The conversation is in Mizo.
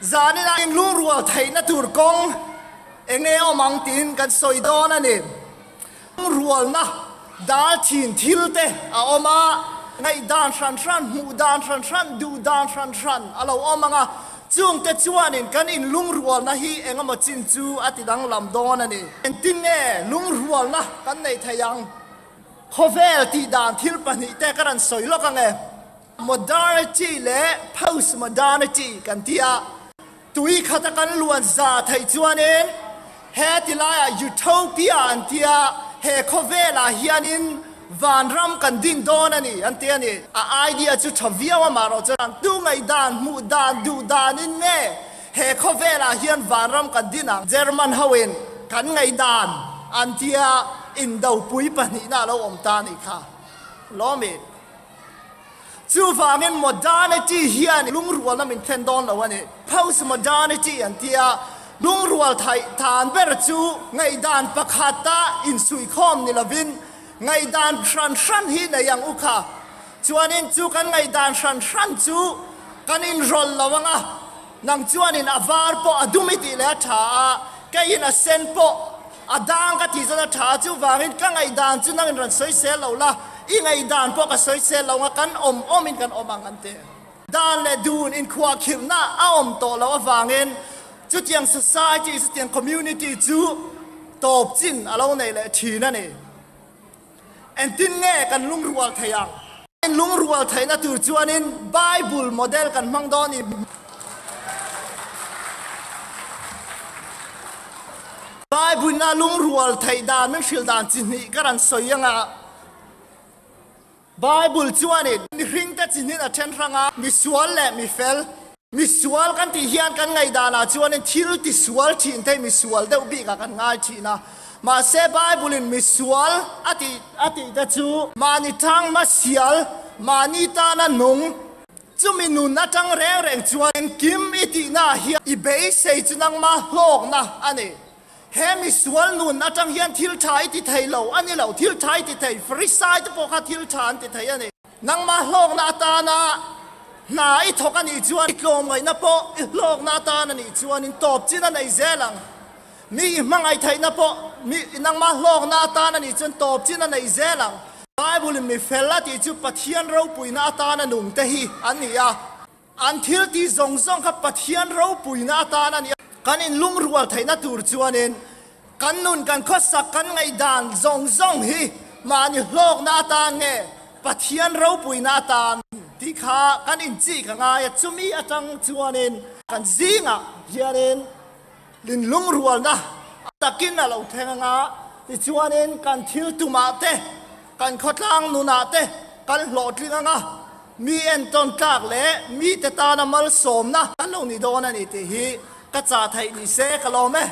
Zanin ah inlungrual theihna tur kawng enge awm ang tiin kan sawi dawn a ni. Lungrualna dal thin thil te a awm a, ngaihdan hran hran, hmuh dan hran hran, duh dan hran hran a lo awm ang a, chungte chuanin kan inlungrualna hi engemaw chin chu a ti danglam dawn a ni. Engtin nge lungrualna kan neih theih ang? Khawvel tih dan thil pahnihte ka rawn sawi lawk ang e. Modernity leh Post-modernity kan ti a, tui khata kan luan za theih chuanin he ti laiah Utopia an ti a, he khawvelah hianin vanram kan din dawn a ni an ti a ni. A idea chu tha viau a, mahrawh chuan tu ngaihdan, hmuh dan, duh danin nge he khawvelah hian vanram kan din ang? German hoin kan ngaihdan an ti a, indopui pahnihna a lo awm ta a nih kha. Lawmi. Chuvangin modernity hian lungrualna min thlen dawn lo a ni. Post-modernity an ti a, lungrual thaih tan ber chu ngaihdan pakhata insuihkhawm ni lovin ngaihdan hran hran hi nei ang u kha. Chuanin chu kan ngaihdan hran hran chu kan inrawlh lo ang a, nang chuanin a var pawh a dum i tih leh a tha a, keiin a sen pawh A dang ka tih chuan a tha a, chuvangin ka ngaihdan chu nangin rawn sawi sel lo la, i ngaihdan pawh ka sawi sel lo anga kan awm awmin kan awm ang an ti. Dan leh dun inkhuahkhirhna a awm tawh loh avangin chutiang society, chutiang community chu tawp chin a lo nei leh thin a ni. Engtin nge kan lungrual theih ang? Lungrual theihna tur chuanin Bible model kan hmang dawn i. Bible-na lungrual theih dan min hrilh dan chi hnih ka rawn sawi anga Bible chuanin mihringte chi hnin a then hrang a, misual leh mifel. Misual kan tih hian kan ngaihdanah chuanin thil tisual thin te hi misual deuh bikah kan ngai thin a. Mahse Bible-in misual a tih a tih te chu mahni thang hmasial, mahni tana nung, chumi nun atang reng reng chuan engkim i tihnaah hian i beisei chu nangmah hlawkna a ni. He misual nun atang hian thil tha i ti thei lo a ni lo, thil tha i ti thei, Farisai te pawh kha thil tha an ti thei a ni. Nangmah hlawkna atana hna i thawk a nih chuan i tlawmngaihna pawh i hlawkna atan a nih chuanin tawp chin a nei zel ang. Mi i hmangaih theihna pawh mi nangmah hlawkna atan a nih chuan tawp chin a nei zel ang. Bible-in mi fel a tih chu Pathian ropuina atana nung te hi an ni a. An thil tih zawng zawng kha Pathian ropuina atan a ni a. Kan inlungrual theihna tur chuanin kan nun, kan khawsak, kan ngaihdan zawng zawng hi mahni hlawkna atan nge Pathian ropuina atan tih kha kan inchik a ngai a. Chumi atang chuanin kan zingah hianin inlungrualna takin a lo thleng anga, tichuanin kan thil tumah te, kan khawtlang nunah te kan hlawhtling anga. Mi entawn tlak leh mite tana malsawmna kan lo ni dawn a ni tih hi ka chah theih ni se ka lawm e.